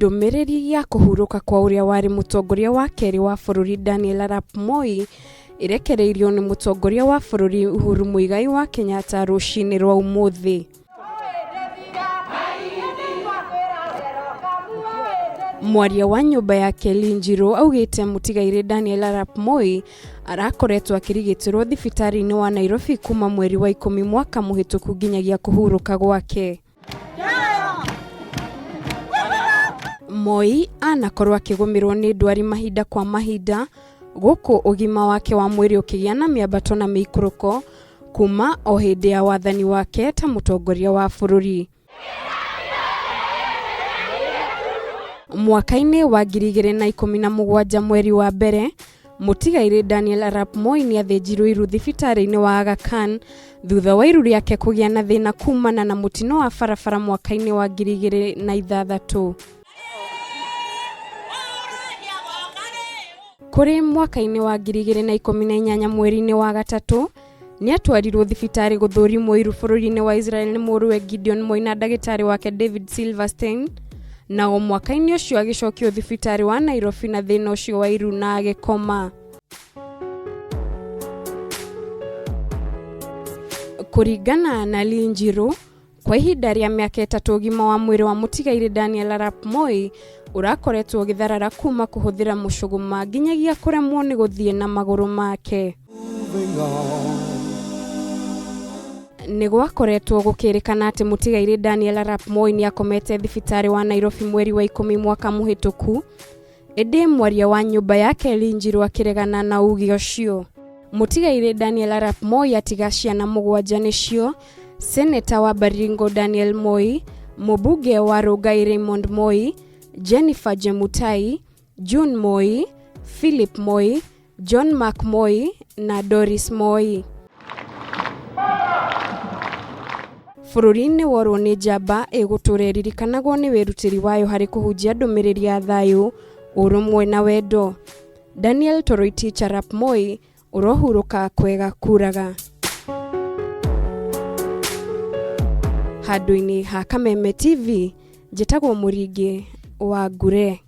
Ndũmĩrĩri ya kũhurũka kwa ũrĩa warĩ mũtongoria wa kerĩ wa bũrũri Daniel Arap Moi ĩrekereirio nĩ mũtongoria wa bũrũri Uhuru Muigai wa Kenyatta rũcinĩ rwa ũmũthĩ. Mwaria wa nyũmba ya Kelly Njirũ augĩte mũtigairĩ Daniel Arap Moi arakoretwo akĩrigitĩrwo thibitarĩ-inĩ wa Nairobi kuma mweri wa ikũmi mwaka mũhĩtũku nginyagia kũhurũka gwake. Moi anakorwo akĩgũmĩrwo nĩ ndwari mahinda kwa mahinda gũkũ ũgima wake wa mwĩrĩ ũkĩgĩa na mĩambato na mĩikũrũko kuma o hĩndĩ ya wathani wake ta mũtongoria wa bũrũri. Mwaka-inĩ wa 2017 mweri wa mbere, mũtigairĩ Daniel Arap Moi nĩathĩnjirwo iru thibitarĩ-inĩ wa Aga Khan thutha wa iru rĩake kũgĩa na thĩna kumana na mũtino wa barabara mwaka-inĩ wa 2006. Kũrĩ mwaka-inĩ wa 2018 mweri-inĩ wa gatatũ, nĩatwarirwo thibitarĩ gũthũrimwo iru bũrũri-inĩ wa Israel nĩ mũrũwe Gideon Moi na ndagĩtarĩ wake David Silverstein, na o mwaka-inĩ ũcio agĩcokio thibitarĩ wa Nairobi na thĩna ũcio wa iru na agĩkoma. Kũringana na Lee Njiru, Kwa ihinda rĩa mĩaka ĩtatũ ũgima wa mwĩrĩ wa mũtigairĩ Daniel Arap Moi ũrakoretwo ũgĩtharara kuma kũhũthĩra mũcũgũma nginyagia kũremwo nĩ gũthiĩ na magũrũ make. Nĩ gwakoretwo gũkĩrĩkana atĩ mũtigairĩ Daniel Arap Moi nĩ akomete thibitarĩ wa Nairobi mweri wa ikũmi mwaka mũhĩtũku Ĩndĩ mwaria wa nyũmba ya Kelly Njiru akĩregana na uge ũcio. Mũtigairĩ Daniel Arap Moi atiga ciana mũgwanja nĩcio Seneta wa Baringo Daniel Moi, mũmbunge wa Rongai Raymond Moi, Jennifer Jemutai, June Moi, Philip Moi, John Mark Moi na Doris Moi. Bũrũri nĩ worwo nĩ njamba ĩgũtũra ĩririkanagwo nĩ wĩrutĩri wayo harĩ kũhunjia ndũmĩrĩri ya thayũ, ũrũmwe na wendo. Daniel Toroitich arap Moi, ũrohurũka kwega kuraga. Handũ-inĩ ha Kameme TV, njĩtagwo Mũringĩ wa Ngure.